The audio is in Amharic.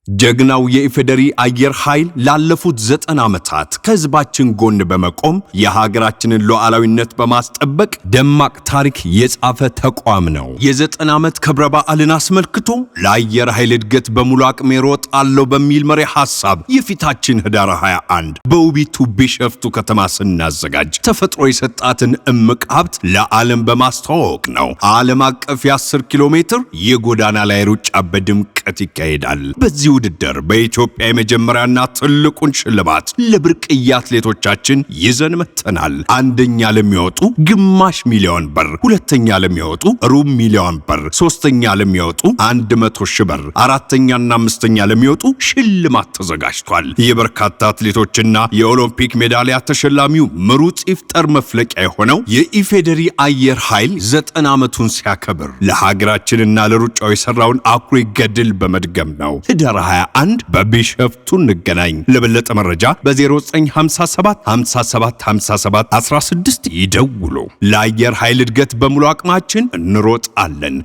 ጀግናው የኢፌዴሪ አየር ኃይል ላለፉት 90 ዓመታት ከህዝባችን ጎን በመቆም የሀገራችንን ሉዓላዊነት በማስጠበቅ ደማቅ ታሪክ የጻፈ ተቋም ነው። የ90 ዓመት ክብረ በዓልን አስመልክቶ ለአየር ኃይል እድገት በሙሉ አቅሜ እሮጣለሁ በሚል መሪ ሐሳብ የፊታችን ህዳር 21 በውቢቱ ቢሸፍቱ ከተማ ስናዘጋጅ ተፈጥሮ የሰጣትን እምቅ ሀብት ለዓለም በማስተዋወቅ ነው። ዓለም አቀፍ የ10 ኪሎ ሜትር የጎዳና ላይ ሩጫ በድምቀት ይካሄዳል። በዚህ ውድድር በኢትዮጵያ የመጀመሪያና ትልቁን ሽልማት ለብርቅዬ አትሌቶቻችን ይዘን መጥተናል። አንደኛ ለሚወጡ ግማሽ ሚሊዮን ብር፣ ሁለተኛ ለሚወጡ ሩብ ሚሊዮን ብር፣ ሶስተኛ ለሚወጡ 100,000 ብር፣ አራተኛና አምስተኛ ለሚወጡ ሽልማት ተዘጋጅቷል። የበርካታ አትሌቶችና የኦሎምፒክ ሜዳሊያ ተሸላሚው ምሩጽ ይፍጠር መፍለቂያ የሆነው የኢፌዴሪ አየር ኃይል 90 ዓመቱን ሲያከብር ለሀገራችንና ለሩጫው የሰራውን አኩሪ ገድል በመድገም ነው። ህዳር 21 በቢሸፍቱ እንገናኝ። ለበለጠ መረጃ በ0957 57 57 16 ይደውሉ። ለአየር ኃይል እድገት በሙሉ አቅማችን እንሮጣለን።